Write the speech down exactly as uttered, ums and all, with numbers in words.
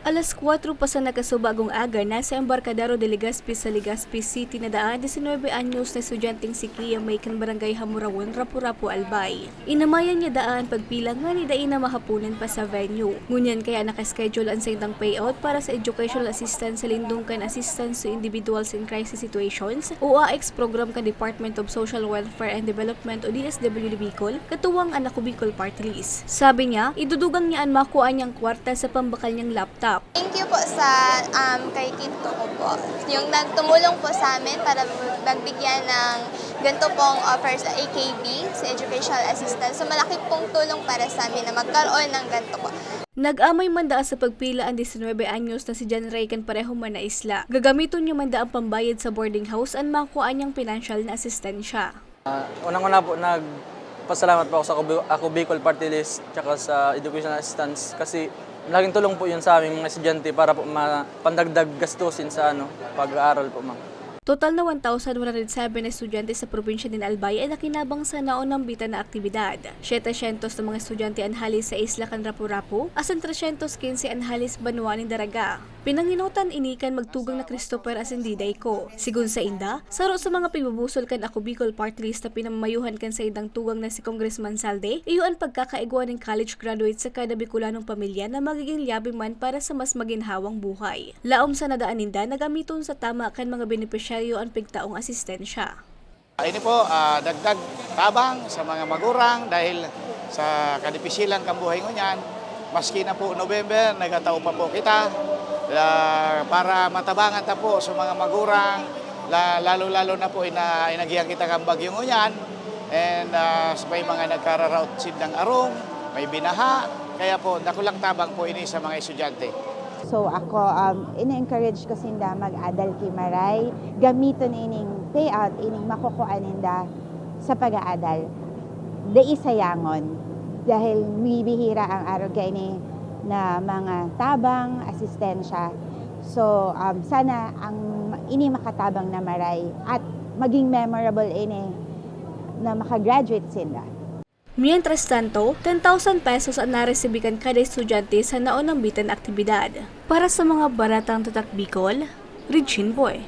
Alas kwatro pa sa nakasubagong aga, nasa Embarcadero de Legazpi sa Legazpi City na daan disinwebe anyos na estudyanteng si Kia May kan Barangay Hamurawon, Rapu-Rapu, Albay. Inamayan niya daan pagpila ngani dai na mahaponan pa sa venue. Ngunyan kaya naka-schedule an saindang payout para sa educational assistance sa Lindong kan Assistance to Individuals in Crisis Situations o AICS program kan Department of Social Welfare and Development o D S W D Bicol, katuwang an Ako Bicol Party List. Sabi niya, idudugang niya an makua niyang kwarta sa pambakal niyang laptop. Thank you po sa, um, kay Kinto ko po. Yung nagtumulong po sa amin para magbigyan ng ganito pong offer sa A K B, sa educational assistance. So, malaki pong tulong para sa amin na magkaroon ng ganito po. Nag-amay man daan sa pagpila an disinwebe anyos na si John Ray kan pareho man na isla. Gagamiton niya man daan pambayad sa boarding house an makua niyang pinansyal na asistensya. Ah, unang-una po, nagpasalamat po ako sa Ako Bi-, Ako Bicol Party List tsaka sa Educational Assistance kasi malaking tulong po yun sa aming mga estudyante para po ma-, pandagdag gastusin sa, ano, pag-aaral po, ma'am. Total na one thousand one hundred seven na estudyante sa probinsya nin Albay an nakinabang sa naunambitan na aktibidad. Siyete syentos na mga estudyante an hali sa isla kan Rapu-Rapu, asin tresyentos kinse an hali sa banwa nin Daraga. Pinangenotan ini kan magtugang na Christopher asin Diday ko. Sigon sainda, saro sa mga pigbubusol kan Ako Bicol Party List na pinamamayuhan kan saindang tugang na si Congressman Zaldy, iyo an pagkakaigwa nin college graduate sa kada Bicolanong pamilya na magiging liyabe man para sa mas maginhawang buhay. Laom sa nadaan ninda na gamiton sa tama kan mga benepisyaryo an pigtaong asistensya. Ini po, ah, dagdag tabang sa mga magurang dahil sa kadipisilan kan buhay ngunyan. Maski na po November, nagatao pa po kita, ah, para matabangan ta po sa mga magurang, la-, lalo-lalo na po ina-, inagihan kita kan bagyo ngunyan. And, ah, may mga nagkararaot sindang arong, may binaha. Kaya po, dakulang tabang po ini sa mga estudyante. So ako, um, ini-encourage ko sinda mag-adal ki maray, gamiton ining payout, ining makukua ninda sa pag-aadal. Dai sayangon, dahil bibihira ang arog kaini na mga tabang, asistensya. So, um, sana ang ini makatabang na maray at maging memorable ini na maka-graduate sinda. Mientras tanto, ten thousand pesos an naresibi kan kada estudyante sa naunambitan na aktibidad. Para sa mga baratang tatak Bicol, Regine Boy.